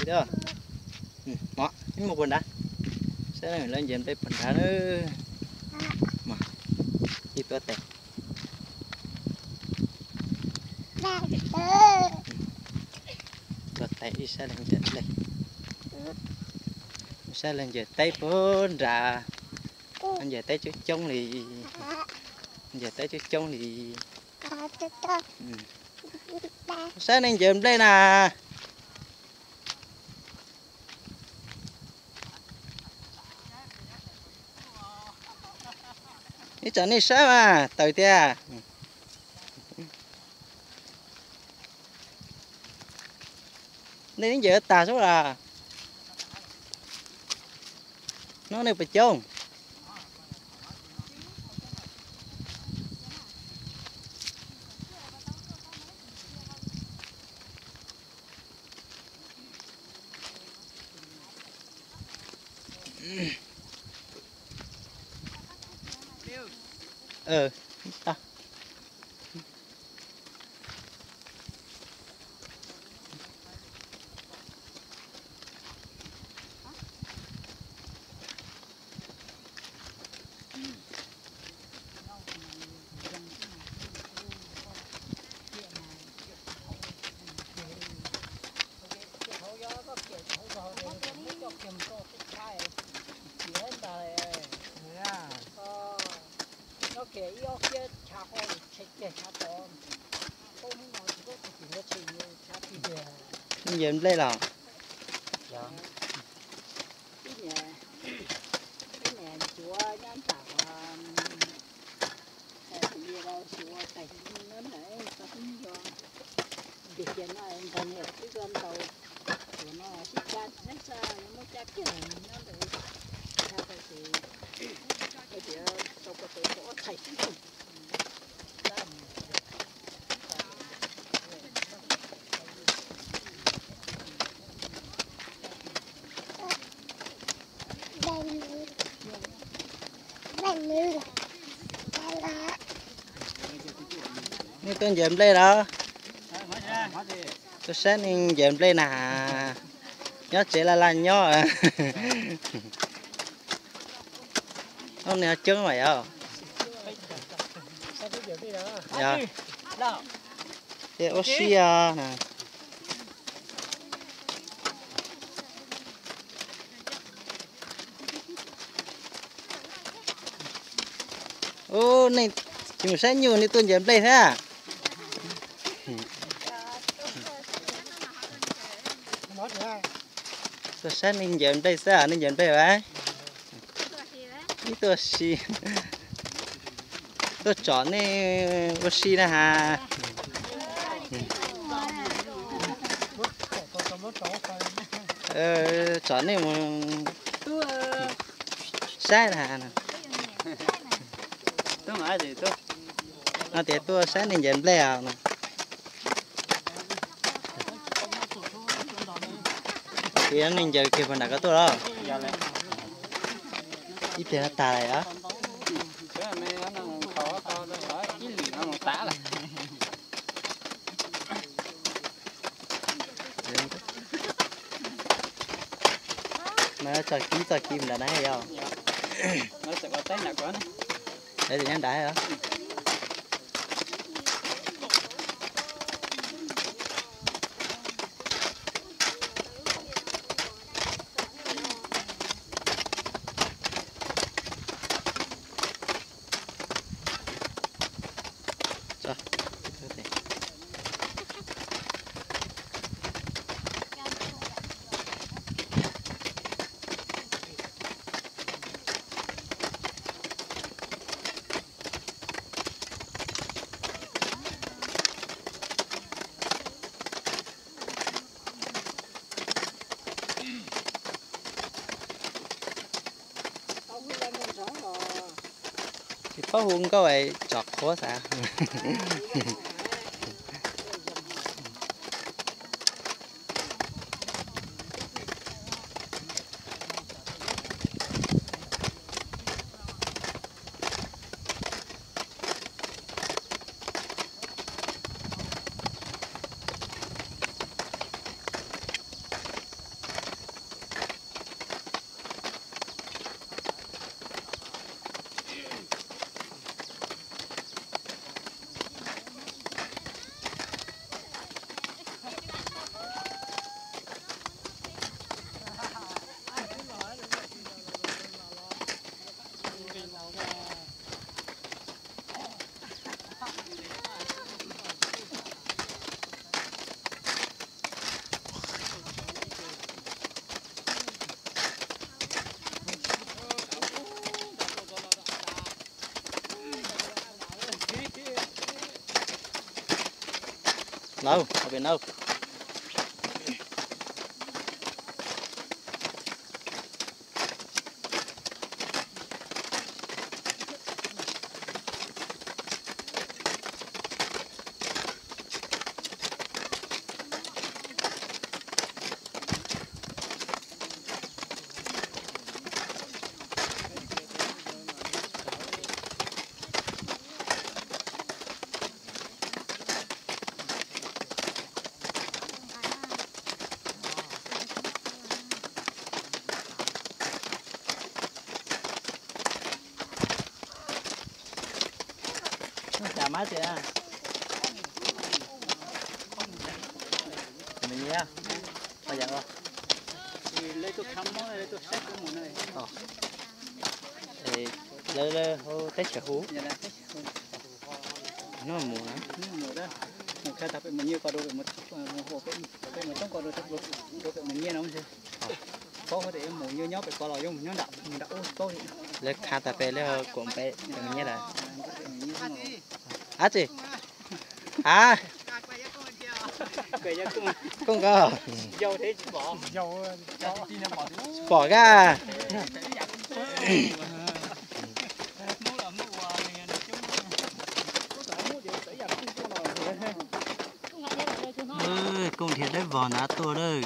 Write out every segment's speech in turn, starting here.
Mov, ib mus puag nrad, saib lawv ncaws nplej puag nrad na. Mov, ib tuav tes, tuav tes ib saib lawv ncaws nplej, saib lawv ncaws teb puag nrad, ncaws teb coob coob li, ncaws teb coob coob li. Saib nej ncaws nplej na. Ib tsam nej saib mas tawm tiag. Nej ncaws tag xwb las. Hnub nej puas coob? Ncaws nplej los? Nej tuaj ncaws nplej los? Tuaj saib nej ncaws nplej na. Nyob tsev laj laj nyob. Ob niag coob mas yog. Yog. Tej ua si os. Ub, nej tsis mus saib nyuj, nej tuaj ncaws nplej thiab. Tuaj saib nej ncaws nplej xwb, nej ncaws nplej as? Ib tuaj si, tuaj tsom nej ua si na has. Tsom nej mus saib na has. No tias tuaj saib nej ncaws nplej os. Ces nej ncaws kiag puag nram ko tuaj los? Ib pliag no tag lawm os. Mas txoj kiv txoj kiv nram na yog. Lawv tias nyob nrad os. Tsis paub hu nkauj es tsom qhuav xav. Nau, pem nau. Cas mab tias, nyiam, lawv hauv teb chaws hu, nws mus na, mus khawb tag pem Mus Nyiaj ko, mus rau pem Mus Nyiaj no, paub tias yuav mus nyob nyob pem ko los yuav mus nyob nram, mus nram ub paub. Lawv khawb tag pem lawv kuam pem Mus Nyiaj lawm. Ab tsi, a, koj nkaus. Pom kab. Kooj dhia dawb vog nrad tuaj lawm.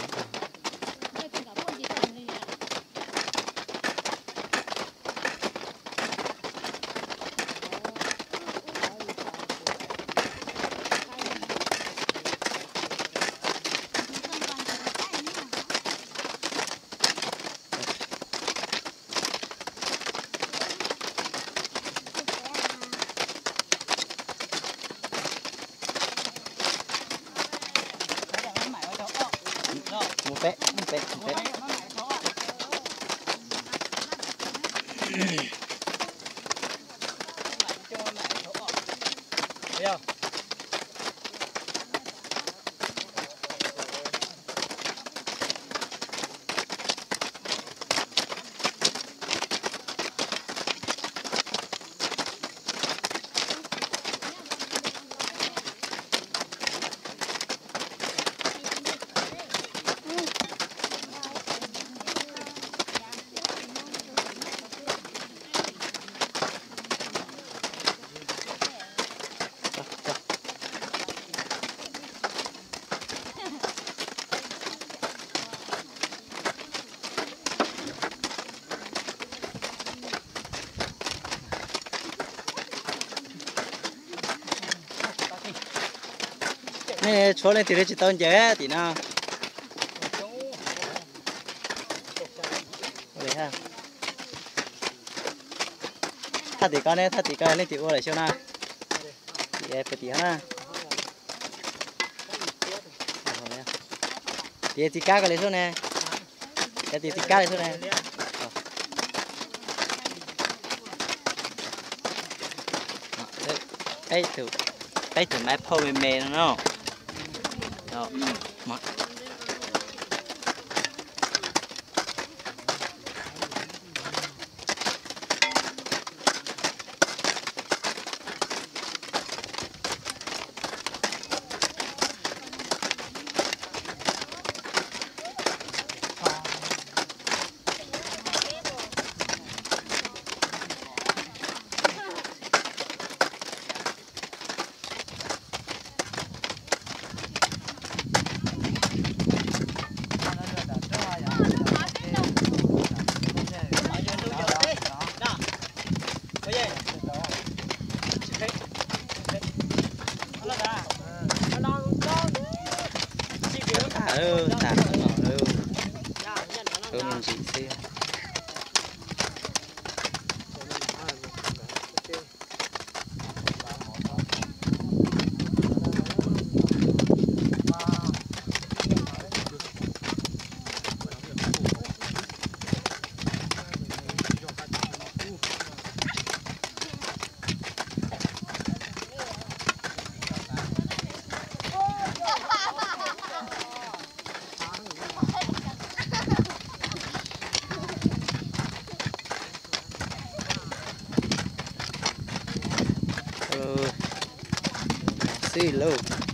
Mus pem, mus pem, mus pem. Nej tshuav leej twg tsis tau ncaws tim no? Thaj tim ko ne, thaj tim ko leej twg ua lawm xyoo na? Tim, tim na. Tim txiv kab ko li xwb ne. Cov tim txiv kab li xwb ne. Peb tus, peb tus maiv phauj me me no no. Tag, tag no, me ntsis xwb. Xwb lauj.